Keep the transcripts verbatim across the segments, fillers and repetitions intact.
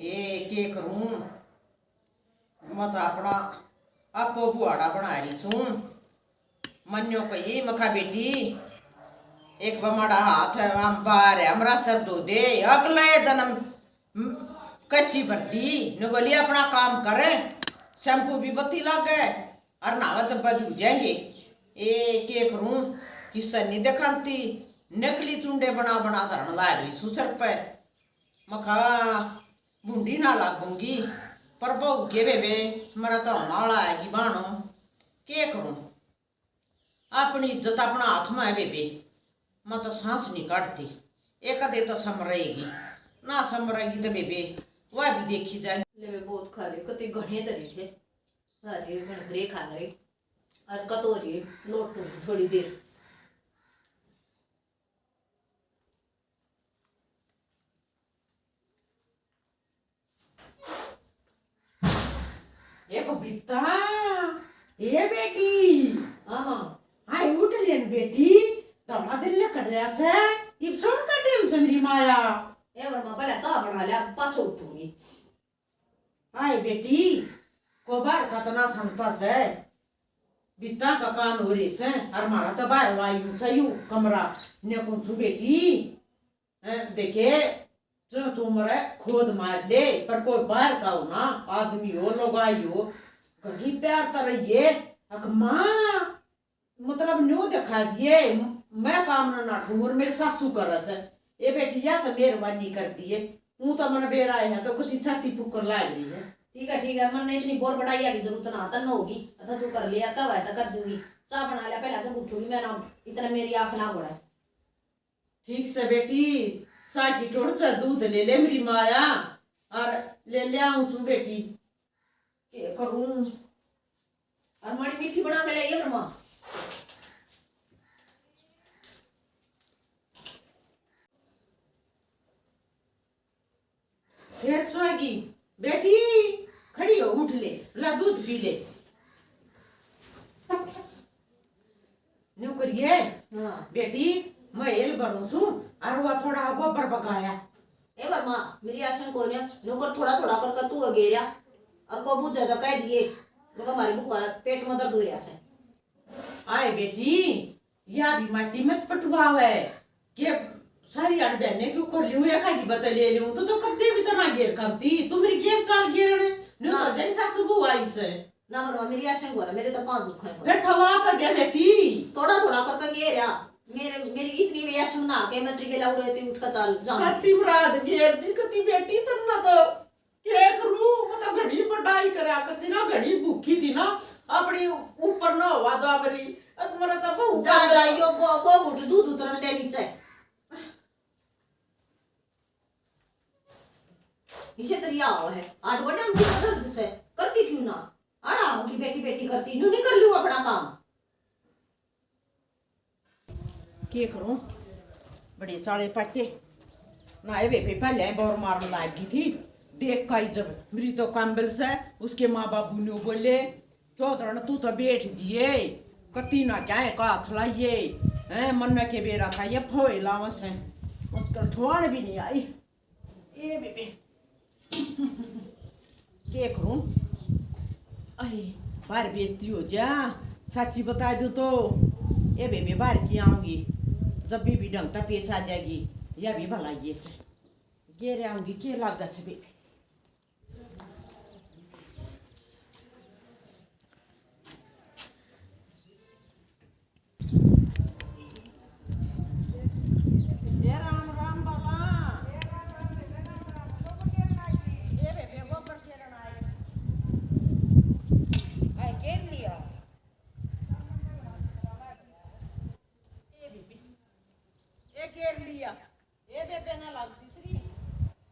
ए, के करूं? मैं तो अपना आपो बुहाड़ा बना रही सूं। मन्यो कही, मखा बेटी, एक बमाड़ा हाथ है, हम बाहर है, हमरा सर धो दे। अगले दिन हम, म, कच्ची भर दी। न बोली, अपना काम कर, शैम्पू भी बत्ती लागे, और नहावा जब धो जाएंगे। ए, के करूं, किस्सा नहीं दिखाती, नकली चुंडे बना बना धरण लाग रही सू सर पे। मखा भूंडी ना लागूंगी, पर बहू के बेबे, मेरा तो होना वाला आएगी बाणो, के करूं? अपनी इज्जत अपना हाथ में है बेबे, मैं तो सांस नहीं काटती। एक आधे तो सम रहेगी, ना सम रहेगी तो बेबे, वह भी देखी जाएगी। ले, मैं बहुत खा रही, कति घणे धरे थे, सारे घण घरे खा रहे, और कत हो रही लोट थोड़ी देर। ए बबीता, ए बेटी। हाँ माँ। आई उठ लेन बेटी, तड़ा दिल कट रहा से, इब सोन का टेम से मेरी माया। ए वर माँ, पहले चाह बना ले, पाछो उठूंगी। आए बेटी, को बाहर का तना संता से, बित्ता का कान हो रहे से, और मारा तो बाहर वायु सही कमरा ने कौन सु बेटी। हैं, देखे, जो तू मरे खोद मार ले, पर कोई बाहर का हो ना, आदमी हो, लुगाई हो, घणी प्यार तो रहिए। अक माँ, मतलब न्यू दिखा दिए, म-, मैं काम ना नाटू और मेरे सासू कर से। ए बेटी, या तो मेहरबानी कर दिए, ऊ तो मन बेरा है तो कति छाती फूकन लाग रही है। ठीक है, ठीक है, मन इतनी बोर बढ़ाइया की जरूरत ना तन होगी। अच्छा तू कर लिया, कब है तो कर दूंगी। चाह बना लिया पहला, जब उठूंगी मैं ना, इतना मेरी आंख ना बड़ा। ठीक से बेटी, चाह की टोड़ से दूध ले ले मेरी माया, और ले ले आऊं सू बेटी। के करूं? और माड़ी मीठी बना के ले ये ब्रह्मा। फिर सोएगी बेटी, खड़ी हो, उठ ले, ला दूध पी ले। न्यू करिए। हाँ। बेटी, मैं हेल भरूं सूं, अर वो थोड़ा गोबर बगाया। ए वर्मा, मेरी आसन कोन्या, नौकर थोड़ा थोड़ा करके तू गेरया, और को बुझे तो कह दिए, नौकर हमारी भूखा पेट में दर्द हो रहा से। आए बेटी, या भी माटी मत पटवावे, के सारी आड़ बहने क्यों कर लियो, या कहीं बता ले लियो, तो, तो कद्दे भी तो ना गेर खाती, तू मेरी गेर चाल गेरने, न्यू तो हाँ। जैसा सुबह आई से। ना मरवा, मेरी आशा को रहा, मेरे तो पांच दुख है। बैठा हुआ तो दे बेटी। थोड़ा थोड़ा करके गेरया। मेरे, मेरी इतनी भी आशा ना के मैं तेरे लाउड़े ते उठ के चल जाऊं। सती मुराद गेर दी कती बेटी तन्ना तो। के करूं, मैं तो घणी पढ़ाई करा करती ना, घणी भूखी थी ना, अपनी ऊपर ना हवा जा मेरी। अब मेरा तो बहू जा, का जा, यो को, को घुट दूध उतरण दे नीचे। इसे तरिया आओ है, आठ बटे हम कितना दर्द से करती क्यों ना? आड़ा होगी बैठी बैठी करती, न्यू नहीं कर लूं अपना काम। के करूं, बड़े चाले पाटे ना, ये बेबे पहले बोर मारने लाग गई थी। देख काई जब मेरी तो काम्बल से उसके माँ बाबू ने बोले, चौधरण तू तो बैठ जिए, कती ना क्या है का हाथ लाइए, हैं, मन्ना के बेरा था ये फोए लावस है, उसका ठोड़ भी नहीं आई। ए बेबे, के करूं? अरे, बाहर बेइज्जती हो जा, साची बता दूं तो। ए बेबे, बाहर की आऊंगी, जब भी, भी ढंग तक पेश आ जाएगी, या भी भला ये से। गेरे आऊंगी, के लागा से बेबे। ए राम राम बाबा। ए बेबे गोबर केरण आए। आए केर लिया। ए बेबे, ए केर लिया। ए बेबे ना लाग तीसरी,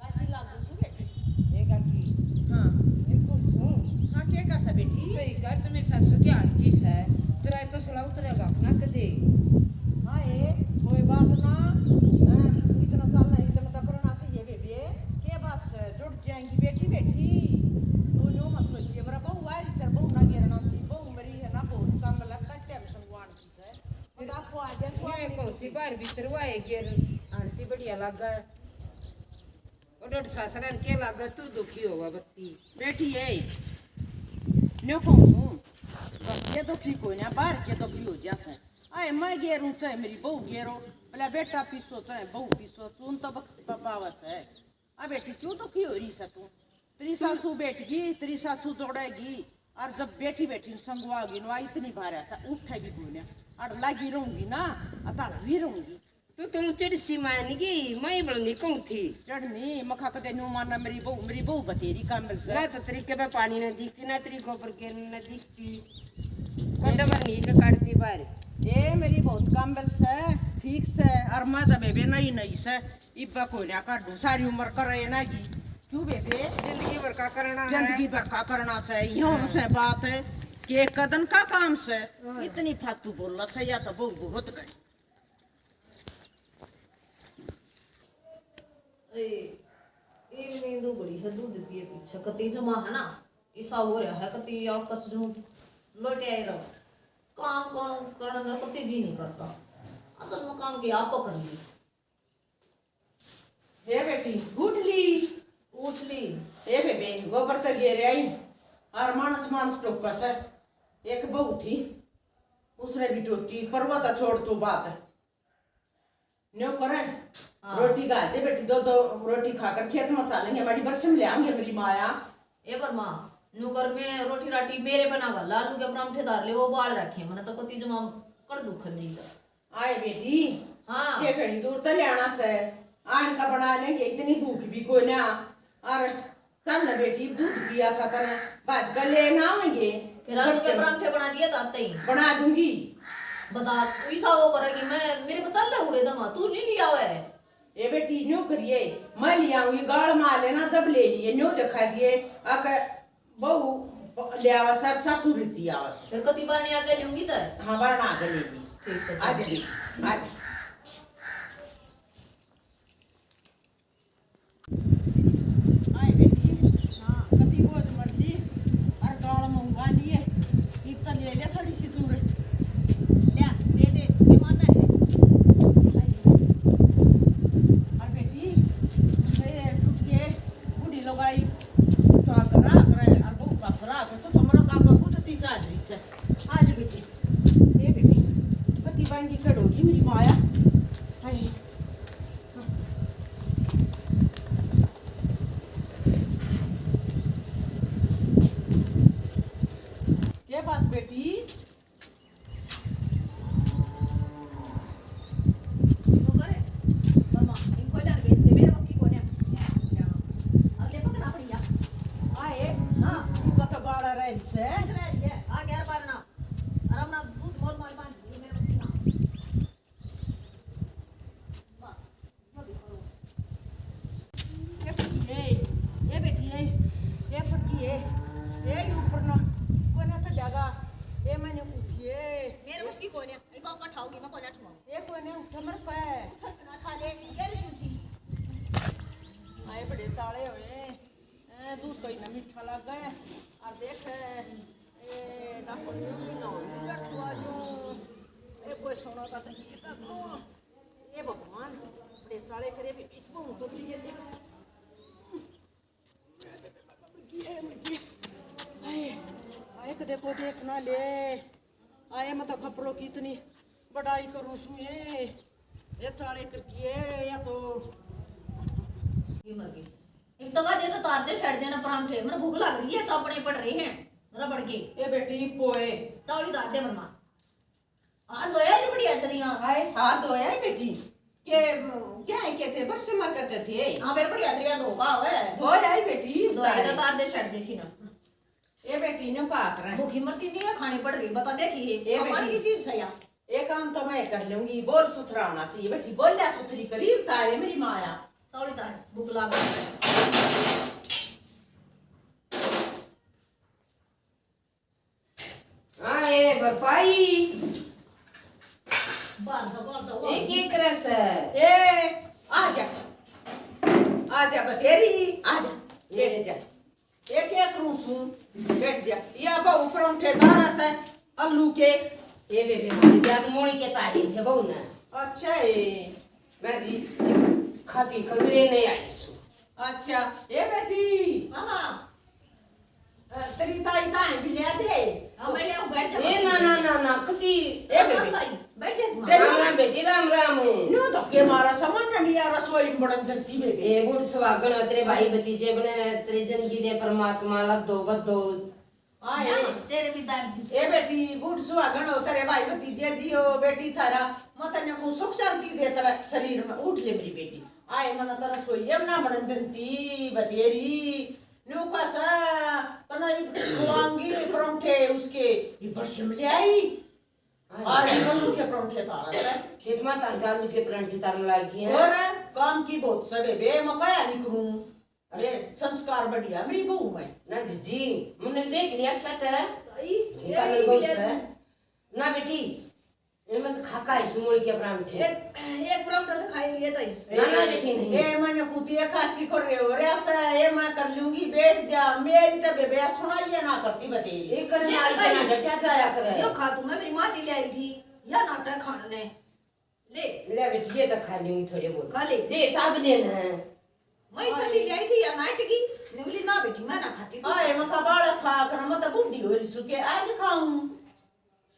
काकी लाग तू बेटी। ए काकी। हाँ। ए कुछ सुन। हाँ, के का सा बेटी? सही का, तुम्हें सासू की आंटी से, तेरा तो सला उतरेगा अपना कदे। हाँ, ए, कोई बात ना। हाँ, इतना चलना, इतना तो करना चाहिए बेबे। के बात से जुड़ जाएंगी बेटी, बेटी। तू न्यू मत सोचिए, मेरा बहू आ रही सर, बहू ना गिरना थी, बहू मरी है ना, बहुत काम लग कट्टे में संगवान की है। ये कोसी बाहर भीतर हुआ है, गिर आंटी बढ़िया लागा। और छोट सासरा ने के लागे तू दुखी होवा बत्ती। बेटी ए, न्यो कहूँ हूँ, बस के दुखी कोई ना, बाहर के दुखी हो जा सै। आए मैं गेरू चाहे मेरी बहू गेरो, बोला बेटा पीसो चाहे बहू पीसो, चून तो बख-, ब-, बावस है। आ बेटी क्यों दुखी हो रही सै तू? तेरी सासू बैठगी, तेरी सासू दौड़ेगी, और जब बैठी बैठी संगवागी ना, इतनी भारा सा उठे भी कोई ना, और लागी रहूंगी ना, अताल भी रहूंगी। तू तो चिड़सी मान गई, मैं ही बोलनी कहूँ थी। चढ़नी, मखा कदे न्यू माना मेरी बहू, मेरी बहू बतेरी काम्बल से। ना तो तरीके पे पानी ना दिखती, ना तेरी गोबर के ना दिखती। कोडा पर नींद काटती बाहर। ए, मेरी बहुत काम्बल से, ठीक से, और मैं तो बेबे नहीं, नहीं से, इब्बा कोई ना काटू, सारी उम्र करे ना की। क्यों बेबे? जिंदगी भर का करना है। जिंदगी भर का करना से, यो से बात है कि एक कदन का काम से, हाँ। इतनी फालतू बोलना से, या तो बहू बहुत गई। ए, ए नींदू बड़ी है, दूध पिए पीछे कती जमा है ना, इसा हो रहा है कती आकस जूं लोटे आए रहो। काम कौन करने का कती जी नहीं करता। असल में काम की आप कर ली। हे बेटी, उठ ली? उठ ली। हे बेबे, गोबर तो घेर आई, और मानस मानस टोका से। एक बहू थी, उसने भी टोकी, पर वो तो छोड़ तू बात। न्यो करे, हाँ। रोटी घाल दे बेटी, दो दो रोटी खाकर खेत में चालेंगे, हमारी बरसम ले आएंगे मेरी माया। ए पर माँ, न्यू कर में रोटी राटी मेरे बना वाला, आलू के परांठे धार ले, वो बाल रखे, मैंने तो कती जमा कर दुख नहीं था। आए बेटी, हाँ। के घणी दूर तो ले आना से, आन का बना लेंगे, इतनी भूख भी कोई ना। और चल ना बेटी, दूध पिया था तने, भाज कर ले ना आवेंगे। फिर आलू के बरसम। परांठे बना दिए तो आते ही। बना दूंगी। बता, तू ऐसा वो करेगी, मैं, मेरे पे चल ले उड़े दमा, तू नहीं लिया हुआ है। ए बेटी, न्यू करिए, मैं ले आऊंगी, गाल मार लेना, जब ले लिए, न्यू दिखा दिए, आके बहू ले आवा सर, सासू रीति आवा सर। फिर कती बार नहीं आके लूंगी तो? हाँ, बार ना आके लेगी। ठीक है, आ जा चल। बेटी, आ जा। आए बेटी, हाँ। कती बोझ मर ली, और गाल में उंगा लिए, इब तो ले ले थोड़ी सी दूर। ले, दे दे, ये माना है। और बेटी, ये टूट गए, बूढ़ी लुगाई, तो आकर आकर, और बहू का आकर आकर, तो तुम्हारा काका खुद ती चाह रही से। आ जा बेटी, ए बेटी, कती बांगी कड़ोगी मेरी माया। हाय। के बात बेटी? क्यों करे? मामा, इनको ले बेच दे, मेरे बस की कोन्या। अब देखो ना अपनी यार। आए? हाँ। तू बता बाड़ा रहे से? कितना है? आ गया बारना। और अपना दूध मोल माल बांध, मेरे बस की ना। ए बेटी, ए, ए बेटी, ए, ए फटकी, ए, ए, ये ऊपर ना, कोने तो जागा, ए, मैंने उठी, ए। मेरे बस की कोने, ए, बाप का ठाऊंगी मैं, कोने ठुआऊं। ए, कोने उठा मेरे पे। उठा के ना खा ले, ये रे उठी। आए बड़े चाले हुए। ए, दूध तो इतना मीठा लग गया। और देख, ए, ना कोई भी ना हो, ये ठुआ जो। ए, कोई सोना का तो ये कर दो। ए भगवान, बड़े चाले करे भी इसको तो लिए थे। ये मर गया। आए, आए, कदे को देख ना ले। आए, मैं तो खपरो की इतनी बड़ाई करूँ सू, ए, ये चाले करके, ए, या तो ये मर गई। इब तो गाजे तो तार दे, छड़ देना परांठे, मेरे भूख लग रही है, चापड़े पड़ रहे हैं, रबड़ के। ए बेटी, पोए। तावली तार दे मरमा। हाथ धोया रे बढ़िया तरिया। हाय, हाथ धोया है बेटी। के, क्या है, कहते, बरसमा कहते थे। हाँ, फिर बढ़िया तरिया धो का होवे। धोया है बेटी, धोया तो तार दे, छड़ दे सी ना। ए बेटी ने पाक रहा है। भूखी मरती नहीं है, खानी पड़ रही, बता देखी। ए कमाल बेटी। की चीज है यार। ये काम तो मैं कर लूंगी, बोल सुथरा होना चाहिए बेटी, बोल जा सुथरी करीब तारे मेरी माया। तौली तार, भूख लाग रही है। हाँ, ए बरपाई। बाहर जा, बाहर जा, बाहर। ए, के करे से? ए, आ जा। आ जा बतेरी, आ जा। बैठ जा। एक एक रूसू बैठ जा। या बहू परोंठे तारा से आलू के। ए बेबे, हम याद मोड़ी के तारी थे बहू ने। अच्छा ए। मैं भी खा पी कर रे नहीं आई सू। अच्छा, ए बेटी। हाँ, हाँ। अ, तेरी ताई ताई भी ले दे। हाँ, मैं ले आऊँ, बैठ जा। ए, ना, ना, ना, ना, कती। ए बेबे। ताई, बैठ जा। तेरी राम राम बेटी, राम राम। न्यू धक्के मारा, सामान ना लिया, रसोई में बड़न धरती बेबे। ए, बूढ़ सुहागण, तेरे भाई भतीजे बने, तेरे जिंदगी दे परमात्मा, ला दो, बद दो। आए। ना, तेरे भी दादी। ए बेटी, बूढ़ सुहागण हो, तेरे भाई भतीजे जियो, बेटी थारा, मैं तन्ने को सुख शांति दे तेरा शरीर में। उठ ले मेरी बेटी। आए, मन तेरा सोइए ना मन दंती बतेरी। न्यू का सा, तना ही खुआऊंगी परोंठे उसके, ये बरसम ले आई। आए। और ये बनू के परोंठे तारा है। खेत में तान के आलू के परांठे तारन लाग गई है। और काम की बहुत सब है बे, मैं काया नहीं करूं। अरे, संस्कार बढ़िया मेरी बहू में। ना जीजी, मैंने देख लिया अच्छा तरह। ताई, नहीं, ये पालन नहीं बहुत लिया है। तू। ना बेटी, ये मत खा का इस मूली के परांठे। एक, एक परांठा तो खाई लिए ताई। ना, ना बेटी, नहीं। ए, मैंने कुतिया खासी कर रहे हो, रे ऐसा, ये मैं कर लूंगी, बैठ जा। मेरी तो बेबे सुनाइए ना करती बतेरी। ये करने ये वाली बताई। ना डटा जाया करे। यो खा तू, मैं मेरी माँ दी ले आई थी, या नाटक खाने ने। ले। ले बेटी, ये तो खा लेंगी थोड़े बहुत। खा ले। ले, चाप लेना है। मैं सदी ले आई थी या नाट की, ने बोली, "ना बेटी, मैं ना खाती, तू आए खा।" मखा बालक खा कर, मैं तो बूढ़ी हो रही सु के आज खाऊं।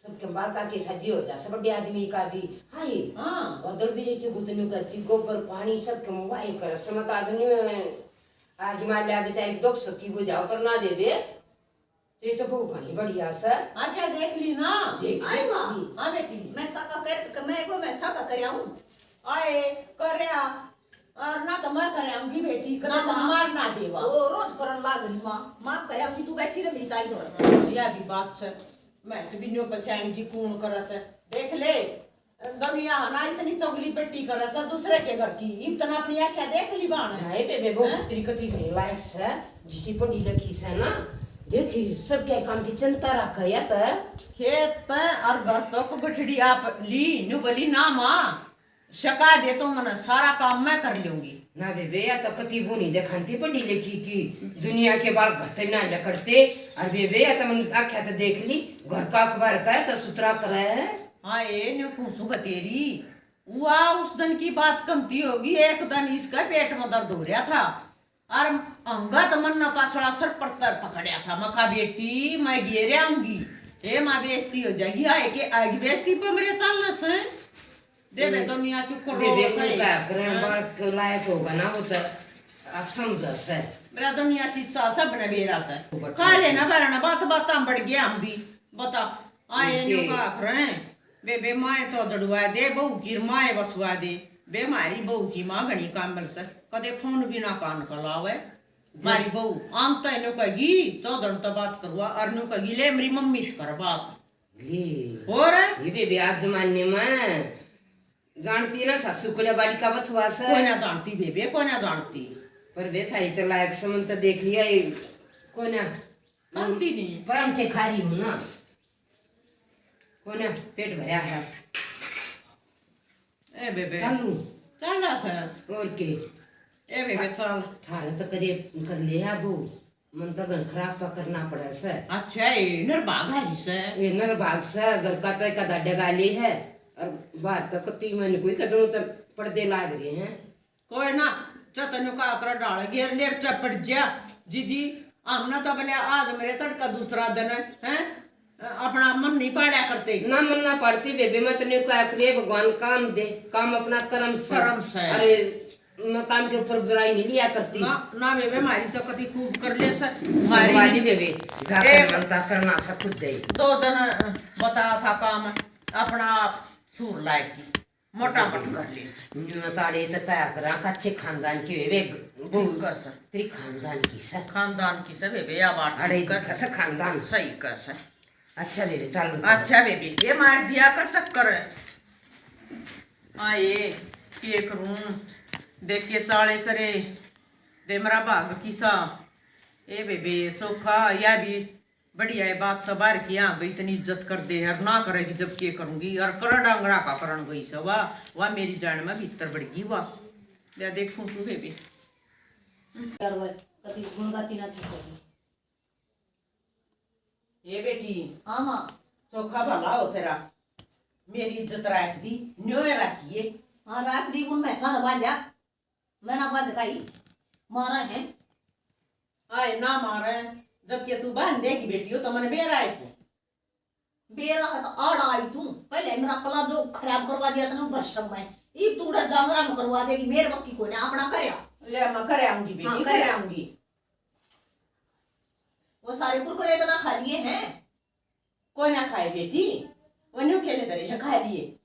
सबके बालका के सजी हो जा, सब बड़े आदमी का भी। हाय। हाँ। बादल भी रेखे बुतनी करती, गोबर पानी सबके मुवाए कर, समत आदमी में आगे मार लिया बेचारे दुख सुखी बुझाओ, पर ना बेबे। ये तो बहू घणी बढ़िया सै। हाँ, क्या देख ली ना? देख, आई देख माँ। ली। हाँ बेटी। मैं साका कर, मैं को मैं साका कर आऊं। आए, कर रहा। और ना तो मैं कर आऊंगी बेटी, कदे ना तो माँ। मार ना देवा। वो रोज करन लाग रही माँ। माफ कर आऊंगी, तू बैठी रह मेरी ताई धोर। हाँ, यह भी बात सै। मैं से भी न्यू पहचान की कौन करत सै। देख ले, दुनिया है ना इतनी चुगली बेटी करे सै दूसरे के घर की, इब तना अपनी आंखें देख ली बाण। हाय बेबे, वो हैं? तेरी कति घणी लायक सै, जिसी पढ़ी लिखी सै ना, देखी सबके काम की चिंता रखे या तो। खेत तै और घर तक गठड़ी आप ली, न्यू बोली ना माँ, सका दे तो मन सारा काम मैं कर लूंगी। ना बेबे, या तो कति बूनी दिखाती पढ़ी लिखी की, दुनिया के बाल घर तक ना लकड़ते। और बेबे, या तो मन आख्या तो देख ली, घर का अखबार का है तो सुथरा करे है। हाँ, ए न्यू पूछू बतेरी, हुआ उस दिन की बात कमती होगी, एक दिन इसका पेट में दर्द हो रहा था और अंगत मन ना का सरासर पत्थर पकड़या था। मखा, "बेटी, मैं गेरे आऊंगी, ए माँ, बेइज्जती हो जाएगी।" आए के आएगी बेइज्जती पर मेरे चालना से। देवे दुनिया क्यों करो बेबे, सही। उनका ग्रहण हाँ। बात के लायक होगा ना, वो तो आप समझ सै। मेरा दुनिया शीशा सब ने बेरा सै। खा लेना, भरना, बात बात बढ़ गया हम भी। बता, आए इनके न्यू का आख रहे हैं। बेबे, माए तो जड़वा दे, बहू की माए बसवा दे। बे, मारी बहू की माँ घणी कामल सै, कदे फोन भी ना कान का लावे। जा। मारी बहू आन तो न्यू कहेगी, चौधर तो बात करवा, और न्यू कहेगी, "ले, मेरी मम्मी से कर बात।" ले। और? ये बेबे, आज जमाने में जानती ना सासू को बाड़ी का बथुआ से। कोई ना जानती बेबे, कोई ना जानती। पर बे, थारी तो लायक समन तो देख लिया, ये कोई ना जानती नहीं। परांठे खा रही हूँ ना, कोई ना पेट भरा है। ए बेबे। चलू। चल रहा सै। और के? ए बेबे, चल। थारे तो करे कर ले है बहू, मन तो घण खराब पा करना पड़े सै। अच्छा, ए नरभाग है सै। ए नरभाग सै, घर का तो एक आधा डगा ले है, और बाहर तक कत्ती मन कोई कदम तो पर्दे लाग रहे हैं। कोई ना, चतनु का आकरा डाल गेर लेर चपड़ जा। जीजी, हमने तो बोले आज मेरे तड़का दूसरा दिन है, हैं? अपना मन नहीं पाड़ा करते। ना मन ना पाड़ती बेबे, मैं तने कहा करे भगवान काम दे, काम अपना कर्म से। कर्म से। अरे, मैं काम के ऊपर बुराई नहीं लिया करती। ना, ना बेबे, हमारी तो कभी खूब कर ले से, हमारी वाली नहीं। बेबे, जा एक कर मनता करना से खुद दे। दो दिन बताया था काम, अपना आप सूर लायक की। मोटा मोट कर ले। न्यू ताड़े तो कहा करा, अच्छे खानदान की वे, वो ठीक है सर। तेरी खानदान की सर। खानदान की सर, बेबे, या बात अरे ठीक है। दिखा सर खानदान। सही कर सर। अच्छा बेबे, चल। अच्छा बेबे, ये मार दिया कर चक्कर। आए, के करूं, देख के चाले करे, दे मेरा भाग किसा। ए बेबे, चोखा, या भी बढ़िया है बात सै, बाहर की यहाँ गई इतनी इज्जत कर दे, और ना करेगी जब के करूंगी, और कर डांगरा का करण गई सै, वाह, वाह, मेरी जान में भीतर बढ़ गई, वाह। ले देखूं तू बेबी। यार, वह कति गुण गाती ना छपड़ी। ये बेटी। हाँ, माँ। चोखा भला हो तेरा, मेरी इज्जत राख दी, न्योय राखिए। हाँ, राख दी, गुण मैं सारा बांधा। मैं ना बांध काई। मारा है। आए ना मारे, जबकि तू बांध देगी बेटी हो तो मने बेरा है से। बेरा है तो आड़ा आई तू। पहले मेरा प्लाजो खराब करवा दिया तने ऊपर सब में। इब तू उड़ा डांगरा में करवा देगी, मेरे बस की कोई ना, अपना करया। ले, मैं कर आऊंगी बेटी, हाँ, कर कर। आऊंगी। वो सारे कुरकुरे इतना खा लिए हैं। कोई ना खाए बेटी, वो न्यू केले धरे हैं, खा लिए।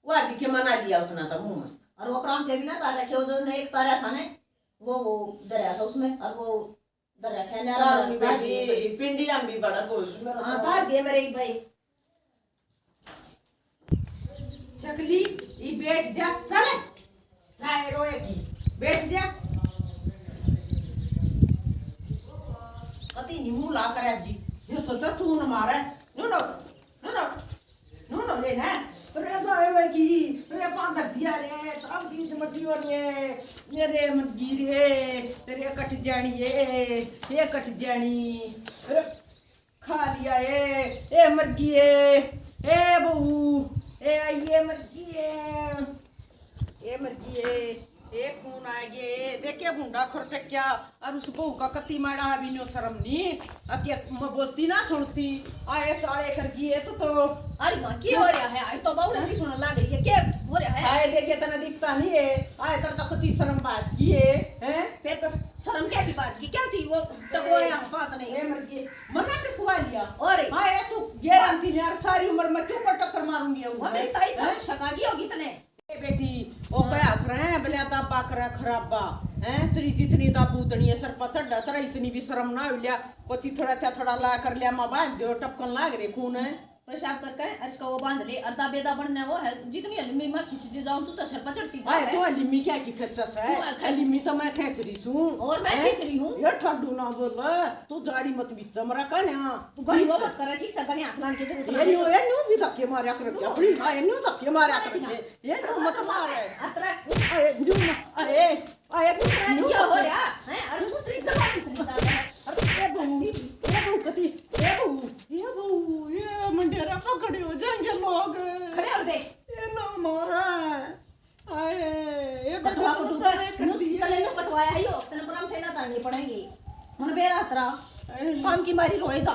वो अभी के मना लिया उसने तो मुंह में। और वो परांठे भी ना तार रखे, वो जो ने एक तारा था ने, वो, वो धरा था उसमें, और वो धरा था ने, चल और भी तार दिए बेटी, भाई। पिंडी हम भी बड़ा गोल मेरा हाँ, तो। तार दिए मेरे ही भाई। चकली, ई बैठ जा, चल। जाए रोएगी, बैठ जा। कती नी मुंह ला करे जी, ये सोचा तू न मारे, no no, no no, no no ले ना। रे जाए रोएगी, रे पांदर दिया रे, तब की मटी और रे, ये रे मटगी रे, रे कट जानी ये, ये कट जानी। रे खा लिया ए, ए मरगी ए, ए बहू, ए आई ए मरगी ए, ए मरगी ए, ए खून आ गए ए, देखे भूंडा खुर टक्या। और उस बहू का कत्ती माड़ा है, बिनो शर्म नी। अके मैं बोलती ना सुनती, आए चाले कर गई ए तो, तो। अरे माँ, के हो रहा है? आज तो बावड़ा की सुनने लग रही है, के हो रहा है? आए देखे तना दिखता नहीं है, आए तर तक कत्ती शर्म बात की है, हैं? फिर शर्म क्या की बात की? क्या थी वो? टकवाया बात नहीं। ए मरगी। मना टकवा लिया। और हाँ, ये तू गैर आंटी ने यार, सारी उम्र में क्यों कर टक्कर मारूंगी अब? वो मेरी ताई से हैं? शक आ गई होगी तने। ए बेटी, ओ हाँ। क्या कर रहे हैं, बलिया दाबा कर रहा खराबा, हैं? तेरी जितनी दाबू उतनी है, सर पर चढ़ा, तेरा इतनी भी शर्म ना हो लिया, कोची थोड़ा सा थोड़ा ला कर लिया, माँ बांध दो, टपकन लाग रे खून है। पेशाब करके इसका वो बांध ले, और दाबेदा बनने वो है, जितनी हलिमी मैं खींचती जाऊं, तू तो सर पर चढ़ती जा आए है। तो हलिमी क्या की खेचस है? तू है खेच- हलिमी तो मैं खेच रही सूं। और मैं हैं? खींच रही हूँ। ये ठड्डू ना बोल, तू जाड़ी मत बीच मरा का ना। तू घणी वो मत कर, ठीक से गने हाथ लान के जरूरत ये नहीं। न्यू, ये न्यू भी धक्के मारया कर रुको। अपनी माँ, ये न्यू धक्के मारया कर। ये न्यू मत मार। अतरा अरे न्यू मत, अरे, अरे तू अतरा न्यू क्या हो मत। रहा है? अरे तू तेरी जबान से निकाल रहा है। अरे ए बहू, ए बहू कती, ए बहू, ए बहू, ये मंडेरा पकड़े हो जाएंगे लोग। खड़े हो दे। ये ना मारा है। आए, ये कटवा बड़ा को तू सारे कर नु-, दिए। तने नु कटवाया है यो, तने परम ठेना तारनी पड़ेंगे। मन बेरा अतरा, आए। काम की मारी रोए जा।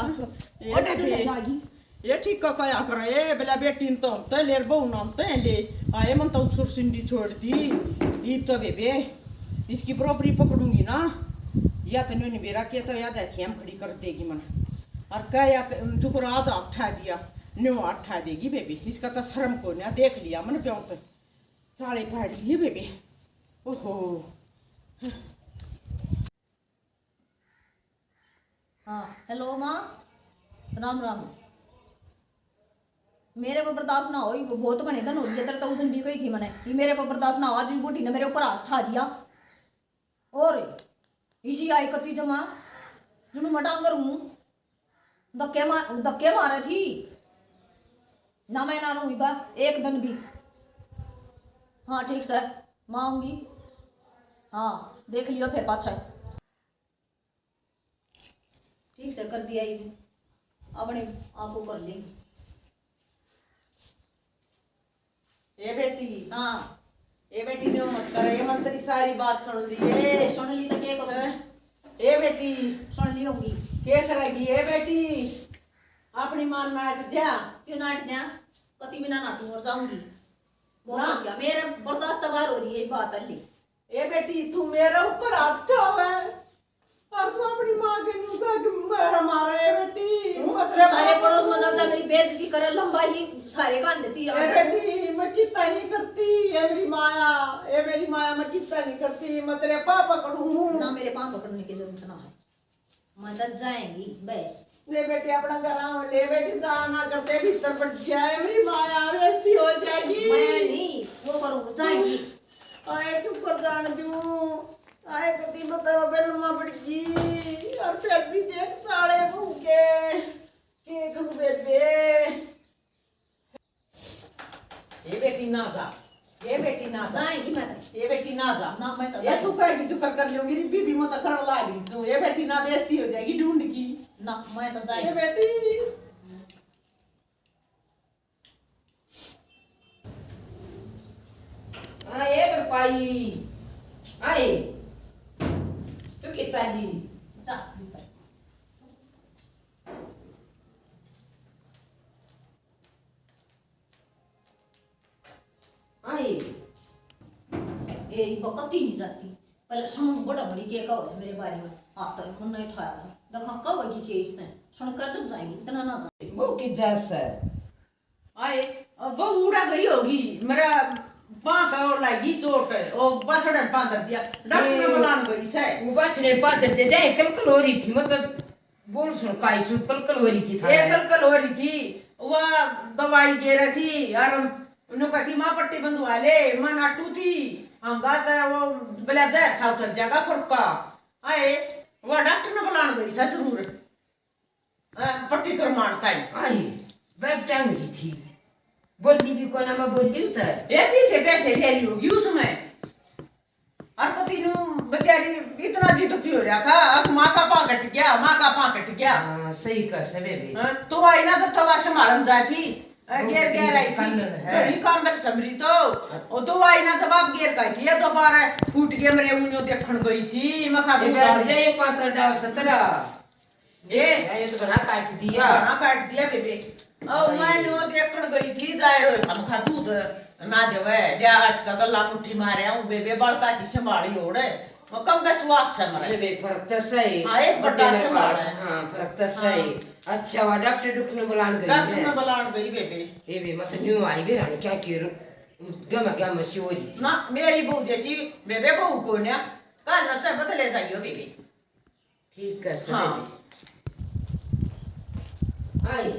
ए और डट बेबे, ले जागी। ये ठीक का काया करे, ए, बेला बेटी न तो हम तो ले, बहू नाम तो ले। आए मन तो सुर सिंडी छोड़ दी। ई तो बेबे, इसकी बराबरी पकड़ूंगी ना। या तो न्यू नहीं बेरा के तो याद है खेम खड़ी कर देगी मन। और कह या क-, जुकर आधा उठा दिया, न्यू उठा देगी बेबे। इसका तो शर्म को ना, देख लिया मन प्यों तो। चाले पाड़ लिए बेबे। ओहो। हाँ, हेलो माँ, राम राम। मेरे पे बर्दाश्त ना हो, बहुत घणे दिन हो गए, तेरे तो उस दिन भी कही थी मैंने कि मेरे पे बर्दाश्त ना हो, आज भी बूढ़ी ने मेरे ऊपर हाथ उठा दिया। और इसी आई कती जमा, जुनू मैं डांगर हूँ, धक्के मार, धक्के मारे थी ना, मैं ना रहूँ इबा एक दिन भी। हाँ ठीक सै, मैं आऊँगी। हाँ देख लियो फिर पाछा। ठीक से कर दिया ही, अपने आप को कर लेंगे। ए बेटी। हाँ। ए बेटी, न्यू मत कर, ए मन तेरी सारी बात सुन ली ए। सुन ली तो के करूँ? हैं? ए बेटी। सुन ली होगी। के करेगी ए बेटी? अपनी माँ नाट जा। क्यों नाट जा? कति भी ना नाटू और जाऊंगी। बहुत ना। हो गया, मेरे बर्दाश्त बाहर हो रही है बात अली। ए बेटी, तू मेरे ऊपर हाथ उठावे और तू अपनी माँ के न्यू कह के मेरा मारा है बेटी। हूँ, मत रे सारे बाप। पड़ोस में जाता मेरी बेइज्जती करे, लंबा ही सारे कान देती ए है। बेटी, मैं कितना नहीं करती, ए मेरी माया, ए मेरी माया, मैं कितना नहीं करती, मैं तेरे पाँव पकड़ूं। ना, मेरे पाँव पकड़ने की जरूरत ना है, मैं तो जाएंगी बस। ले बेटी, अपना घर आओ, ले बेटी, जाना करते भीतर पड़ गया है, मेरी माया बेइज्जती हो जाएगी। मैं नहीं, वो करूँ, जाएंगी। आए क्यों कर जान दूं? आए कती बताओ, बेलमा पड़ गई। और फिर भी देख साले बहू के, के करूं बेबे? ए बेटी ना जा, ए बेटी ना जा। जाएगी मैं तो। ए बेटी ना जा। ना, मैं तो ये जाएगी। तू कहेगी जो कर कर लूंगी रे बीबी, मैं तो करवा लाग रही तू। ए बेटी ना, बेइज्जती हो जाएगी ढूंढ की। ना, मैं तो ए जाएगी। बेटी। आए भरपाई, आए। के चाली। जा भीतर। आए। ए, इब कती नहीं जाती। पहले सुनो, बड़ा बड़ी के कहो मेरे बारे में। आप तो मन नहीं ठाया था। देखा, कहोगी के इसने? सुन कर जब जाएगी, इतना ना जाए। वो की जा से? आए, अब वो उड़ा गई होगी। मेरा पाँ का वो लागी चोट, वो बछड़े पाँ धर दिया। डॉक्टर ने ए, बुलान गई से। वो बछड़े पाँ धर दे जाए, कल कल हो रही थी, मतलब बोल सुन, काई सु कलकल हो रही थी ये थारे? कलकल हो रही थी, वह दवाई दे रही थी, और नु कहती, "माँ, पट्टी बंधवा ले, मैं नाटू थी।" हम बात है, वो बोला, "जहर सा उतर जाएगा फुरका।" आए, वह डॉक्टर ने बुलान गई सा जरूर। अ, पट्टी करवान ताई। आई, बैग टांग रही थी, बोली भी कोना, मैं बोली उतर। ये भी थे पैसे ले ली होगी उसमें। और कती न्यू बेचारी इतना जी दुखी हो रहा था, अब माँ का पाँ कट गया, माँ का पाँ कट गया। हाँ, सही कह से बेबे। हाँ, तो आई ना, जब तो वह संभालन जाए थी, अ, बहुत गेर गेर आई थी। कामल है। बड़ी कामल समरी तो। अच्छा। वो तो आई ना, जब आप गेर का आई थी, ये दोबारा फूट के मरे उन्हें देखण गई थी, मैं खा ये दूंगा। बैठ जा, ये पातर डाल सतरा। ए, ये तो घना काट दिया। घना काट दिया बेबे। ओ, सही। मैं न्यू देखण गई थी, जाहिर होए, हम खा दूध ना देवे, जा हट का गला मुट्ठी मारे आऊं बेबे, बालका की संभाली ओड़े। वो कम का सुवास से मरे। बेबे, फर्क तो सही। हाँ, एक बड़ा बड़े में संभाल काट, है। हाँ, फर्क तो हाँ। सही। अच्छा, वा डॉक्टर डुक ने बुलान गई डॉक्टर है। ने बुलान गई बेबे। ए बे, मत न्यू आई बे, रानी क्या की रो-, गमा गमा सी हो रही थी। ना, मेरी बहू जैसी बेबे बहू को ना, काल ना चाहे बदले जाइयो बेबे। ठीक है, सर। हाँ। आई।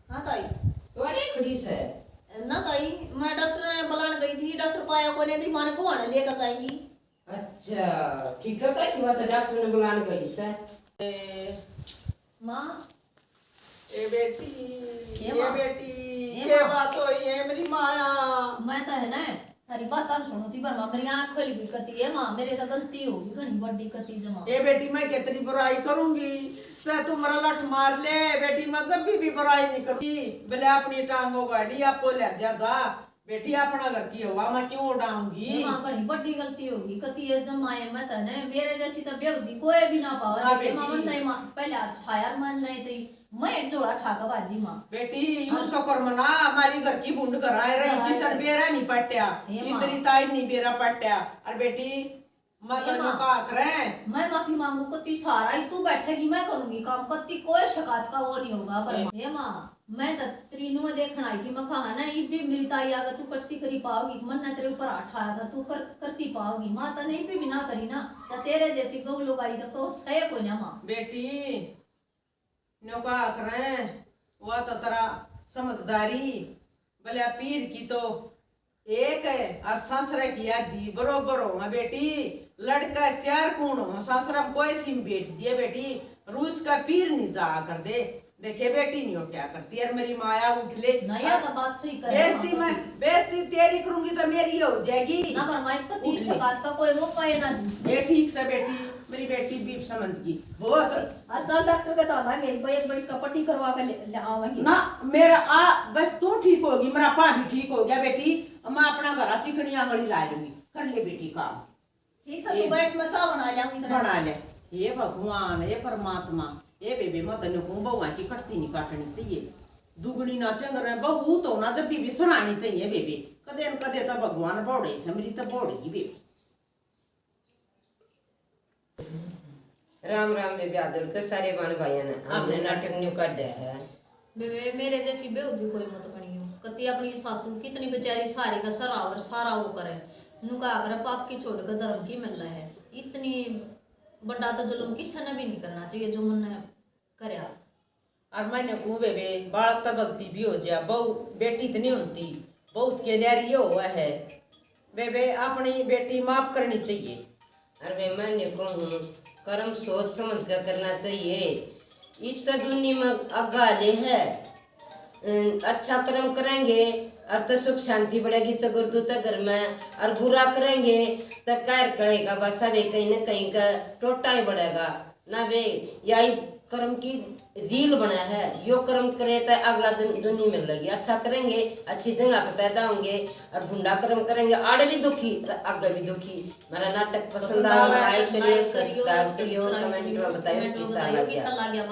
हाँ ताई। तोड़े खड़ी से। ना ताई, मैं डॉक्टर ने बुलान गई थी, डॉक्टर पाया कोने, मेरी माँ ने गुवाने लेकर जाएंगी। अच्छा, ठीक है, कैसी बात है, डॉक्टर ने बुलान गई से। ए, माँ। ए बेटी, ए ए माँ। बेटी, ए के माँ। बात होई है मेरी माया? मैं तो है ना, थारी बात कान सुनो थी, पर माँ, मेरी आँख खुल गई कती है माँ, मेरे से गलती होगी घणी बड़ी कती जमा। ए बेटी, मैं के तेरी बुराई करूंगी, से तू मेरा लठ मार ले बेटी, मैं जब भी, भी बुराई नहीं करूंगी। भले अपनी टांगों गाड़ी आपको ले जा जा बेटी, अपना घर की हवा मैं क्यों उड़ाऊंगी? ए माँ, घणी बड़ी गलती होगी कती है जमा है, मैं तो है ना, मेरे जैसी तो बेहूदी कोई भी ना पावे। हाँ देखे माँ, बेटी। मन नहीं माँ, पहले हाथ उठाया मन नहीं थी। मैं एक झोला ठा के बाजी माँ। बेटी, यू हाँ। शुक्र मना, हमारी घर की बूंद घर आए रही, घर आए किसन रही। बेरा नहीं पाट्या, हे माँ। इतनी ताई नहीं बेरा पाट्या। और बेटी, मैं तो हे माँ। का करे। मैं माफी मांगू, कत्ती सहारा ही तू बैठेगी, मैं करूंगी काम, कत्ती कोई शिकायत का वो नहीं होगा। पर ए। हे माँ, मैं तो तेरी नुआ देखण आई थी, मैं कहा ना, इब भी मेरी ताई आगे तू कटती करी पाओगी, मन ने तेरे ऊपर हाथ आया था, तू कर, करती पाओगी। माँ तो नहीं पे भी ना करी ना, तो तेरे जैसी गऊ लोग आई तो कहो सहे को ना माँ। बेटी, न्यू कहा करें, वा तो तेरा समझदारी, भला पीर की तो एक है और सासरे की आधी बरोबर हो। हाँ बेटी, लड़का चार कूण हो, सासरा में कोई सी में बैठ दिए बेटी, रूस का पीर नहीं जा कर दे। देखे बेटी, नहीं उठा करती यार, मेरी माया उठ ले। नहीं, या तो बात सही करे बेइज्जती माँ। मैं, बेइज्जती तेरी करूंगी तो मेरी हो जाएगी। ना, पर माई पति उठ ले। शिकायत का कोई मौका ये ना दी। ये ठीक से बेटी, मेरी बेटी भी समझ गई बहुत। और चल डॉक्टर के चलांगे, एक बार, एक बार इसका पट्टी करवा के ले, ले आवांगे। ना, मेरा आ, बस तू ठीक होगी, मेरा पा भी ठीक हो गया बेटी। मैं अपना घर चिकनी आंगली ला लूंगी, कर ले बेटी काम। ठीक से, तू ये बैठ, मैं चाय बना ल्याऊंगी तो। बना ले। हे भगवान, हे परमात्मा, हे बेबे, मैं तन्ने कहूं, बहुआ की कटती नहीं काटनी चाहिए। दुगनी ना चंगर है, बहू तो ना जब भी सरानी चाहिए बेबे। कदे न कदे तो भगवान बौड़े से, मेरी तो बौड़ेगी बेबे। राम राम बेबे, आदर के सारे बाण भाइयां ने। हमने नाटक न्यू काढ़ा है। बेबे, मेरे जैसी बेहूदी कोई मत बनियो। कती अपनी सासू कितनी बेचारी सारी का सरावर सारा वो करे। नु कहा करे, "पाप की छोड़ के धर्म की मिल है।" इतनी बड़ा तो जुल्म किसी ने भी नहीं करना चाहिए जो मन्ने करया। और मैंने कहूँ बेबे, बालक तो गलती भी हो जा, बहू बेटी तो नहीं होती, बहुत के न्यारी ये हुआ है। बेबे, अपनी बेटी माफ करनी चाहिए। अरे बे, मैं ने कहूँ, कर्म सोच समझ कर करना चाहिए। इस सजूनी में आगा ले है, अम, अच्छा कर्म करेंगे और तो सुख शांति बढ़ेगी, चगुर दूत घर में, और बुरा करेंगे तो कहर कहेगा, बस अबे कहीं ना कहीं का टोटा ही बढ़ेगा ना बे। यही कर्म की रील बना है, यो कर्म करे तो अगला जन, जोनी मिलेगी। अच्छा करेंगे, अच्छी जगह पे पैदा होंगे, और भुंडा कर्म करेंगे, आड़े भी दुखी और आगे भी दुखी। हमारा नाटक पसंद आवे, like करियो, subscribe करियो, comment में बताइयो कैसा लगा।